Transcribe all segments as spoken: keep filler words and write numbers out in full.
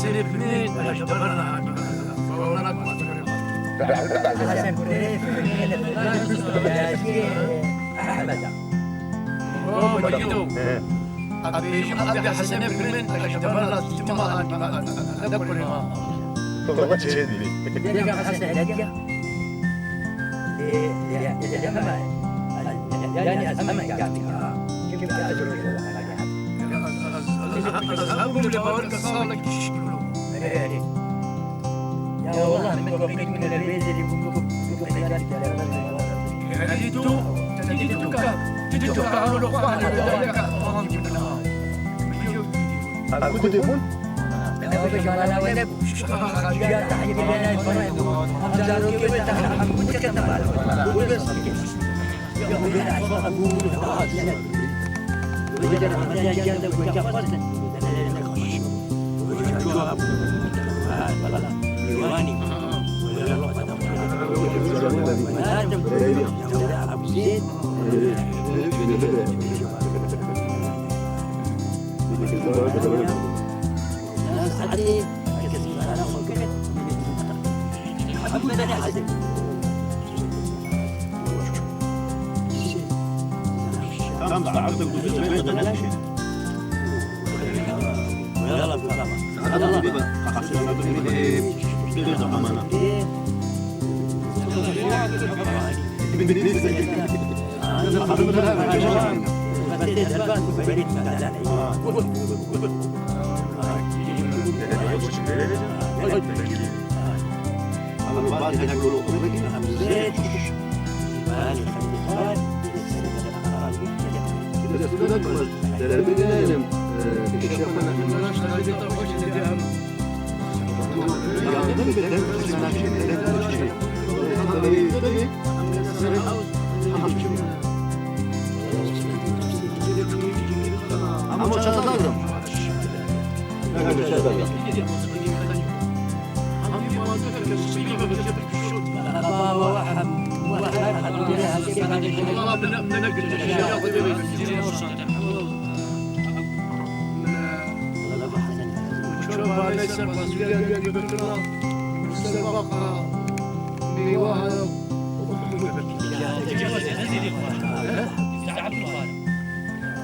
Eşteberna. Hasan Kurê, Kurê, Kurê, Ahmeda. Baba Gito. Abêjim Abdê Hesenê Kurê, Eşteberna, Sima, Hadi, Kurê. Baba çêdî. Bêjim Hesen Hediya. Ee, ya, ya, ya, ya, yani, az hemen geldim ya. Çünkü az önce. Ez, ez, ez, ez hemû li bawer ke salek şiş kilo. Ya wallah, min ku pîl min li vê zêdî bû, bû, bû, bû, Gelî tu, gelî tu ka, tu tu ka, lo xwe li dayika, Ev ku dê bûn? Ew bêjana we nebû. Ya tahiyê bêjana we nebû. Em zarokê we tahiyê em ku dikete bal. Tamam, saat dokuz, beş dakika. Yalla, tamam. Yalla. Beş dakika mana. Ama çatal da.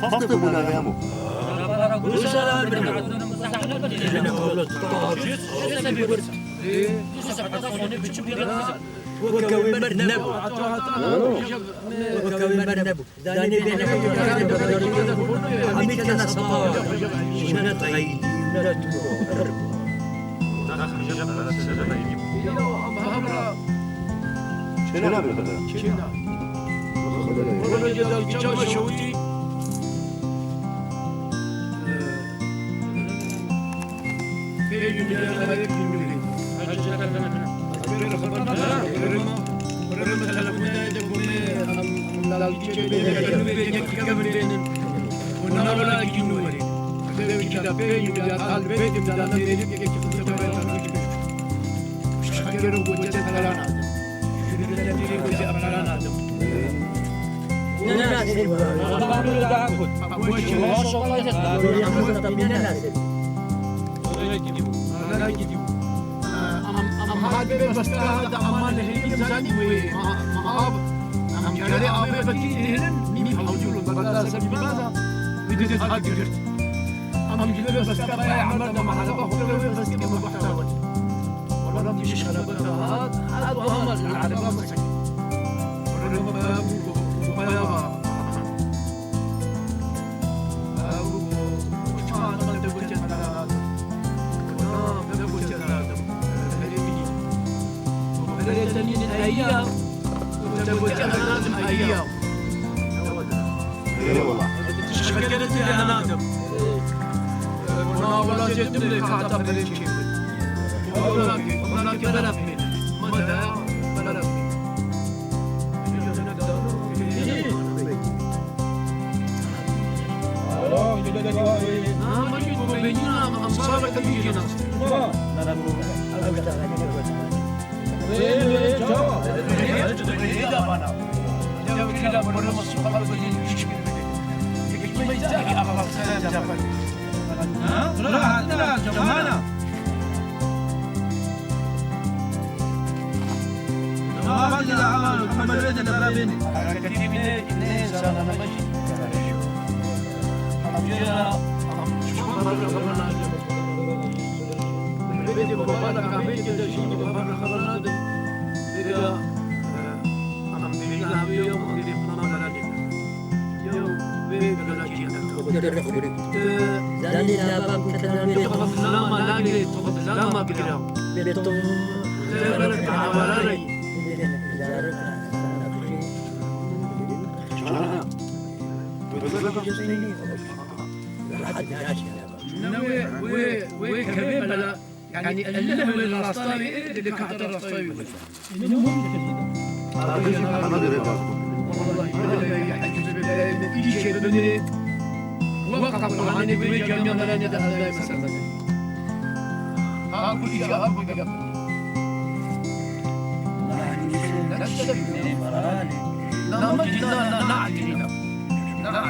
Fastê bû navê hemû. Weke wê mer nebû. Weke wê mer nebû. Danê bê nebû. Amît kena sapa. Şuna tayî. Çêna bê xidra. Çêna. Proje dalgîça me şewitî. Pê yûnî, pê yûnî. Pê xidra, pê rima, pê rima telefonê de gomê, em, em dalgîçê bê, em bê, em bê, em bê. Û navla kî nû werê. Pê wî kî da pê yûnî, ya tal bê, em da bê, em bê. Şakir û goçe falan aldım. Şöyle bir şey falan aldım. Ne, ne, ne? Maşallah. Oraya gidiyor. Oraya gidiyor. Am, am, hadi be basta, hadi aman heyim zani ve ma, ma, am, am, kare abi bakî, nî havcû, bada sebi baza, bir de hadi girt. Am gide be basta, bay Ahmet, am, araba, hukre ve basta, bu bahta. Oğlum, iş araba da var. Hadi, olamaz, araba mı çek? Oğlum, bayağı bu, bu bayağı var. Bayağı bu, bu, bu çağ adamı da götürmedi lazım. Oğlum, ne götürmedi lazım? Öyle mi? Öyle senin ayya, bu da götürmedi lazım, ayya. Eyvallah. Şekereti anladım. Buna welajetim de kahta pere çekti. Ona ki, ona ki beref mi? Mada beref mi? Ha, ma ki bu benina amsara tabii ki nasıl? Hereketî bîne, ne insana ne jî. Amca, amca, baba la kahve ki de şimdi baba la kahve la de. Bira, am bira abi yok, am bir falan da. Yo, ve galaci. Zani la bab katan ve. Toxlama lagi, toxlama gira. Beton. Zerre tavarari. Çana. Rahat yaşayın. Wê, wê, wê kevê mela, yanî elleh wê rasta wê, ê, li kahta rasta wê. Wallahî, billahi, ecûzû billahi, îşê binê, weka Qur'anê wê camiya mela nêde Ellehê mesela. Ha, bu işe, ha, bu işe. Nasıl? Na, ma, na, na, na, na, na.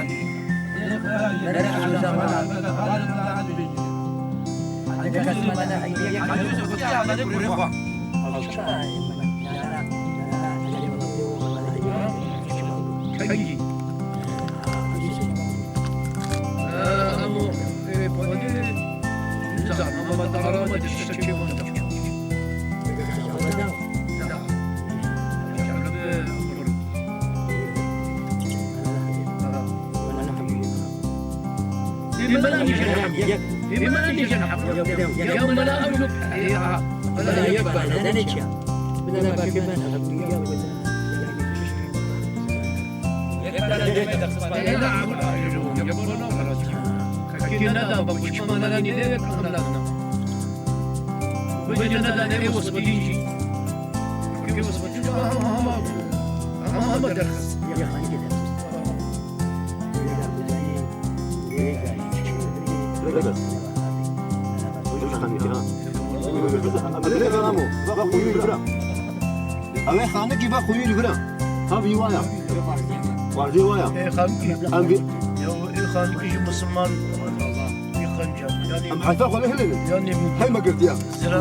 Ev ê xanikî va xuyî li vir e. Ha vî waya. Xwarzê waya. Ê xanikî. Em vî. Ya ê xanikî jî misilman. Ê xanca. Yanî. Em heta xwe lê hilê. Yanî. Hey me girtiya. Zira.